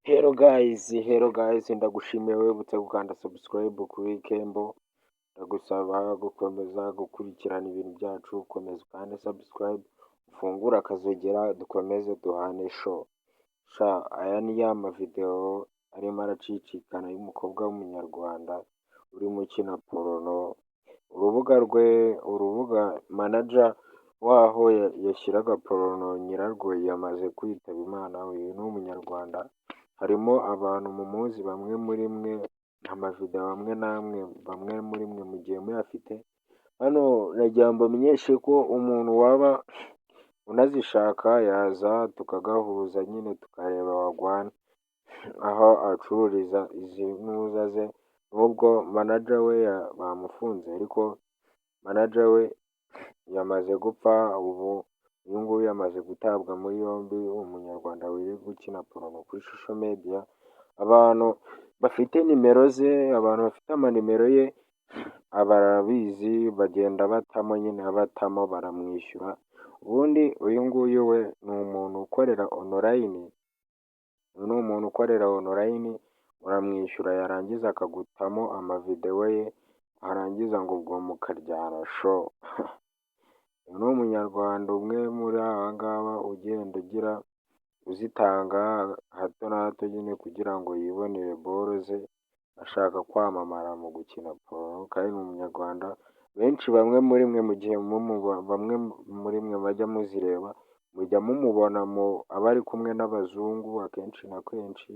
Hello guys, hello guys, ndagushimiye wibutse gukanda subscribe kuri Kembo. Ndagusaba gukomeza gukurikirana ibintu byacu, komeza ukande subscribe, ufungure akazogera, dukomeze duhane show. Sha, aya ni ya mavideo arimo aracicikana y'umukobwa w'Umunyarwanda urimo ukina porno. Urubuga rwe, urubuga manager waho yashyiraga porno, nyirarwo yamaze kwitaba Imana. Uyu ni Umunyarwanda, harimo abantu mumuzi bamwe muri mwe, amavideo amwe n'amwe bamwe muri mwe mugiye muyafite. Hano nagira ngo mbamenyeshe ko umuntu waba unazishaka yaza tukagahuza nyine, tukareba wagwana aho acururiza izi ntuza ze. Nubwo manager we bamufunze, ariko manager we yamaze gupfa. Ubu uyu nguyu yamaze gutabwa muri yombi, Umunyarwanda wirirwa ukina porno kuri social media. Abantu bafite nimero ze, abantu bafite amanimero ye barabizi, bagenda batamo nyine, abatamo baramwishyura. Ubundi uyu nguyu we ni umuntu ukorera online, uyu ni umuntu ukorera online, uramwishyura yarangiza akagutamo amavideo ye, warangiza ngo ubwo mukaryana show. Uyu ni Umunyarwanda umwe muri aba ngaba ugenda ugira uzitanga hato na hato nyine kugira ngo yibonere boro ze, ashaka kwamamara mu gukina porno, kandi ni Umunyarwanda. Benshi bamwe muri mwe mu gihe bamwe muri mwe bajya muzireba, mujya mumubona aba ari kumwe n'abazungu akenshi na kenshi,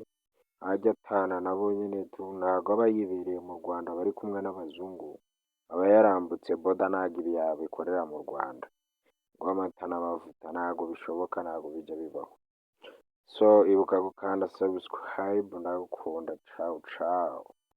ajya atana nabo nyine tu, ntabwo aba yibereye mu Rwanda, aba ari kumwe n'abazungu, aba yarambutse border, ntabwo ibi yabikorera mu Rwanda rw'amata n'amavuta, ntabwo bishoboka, ntabwo bijya bibaho. So ibuka gukanda subscribe, ndagukunda, ciao ciao.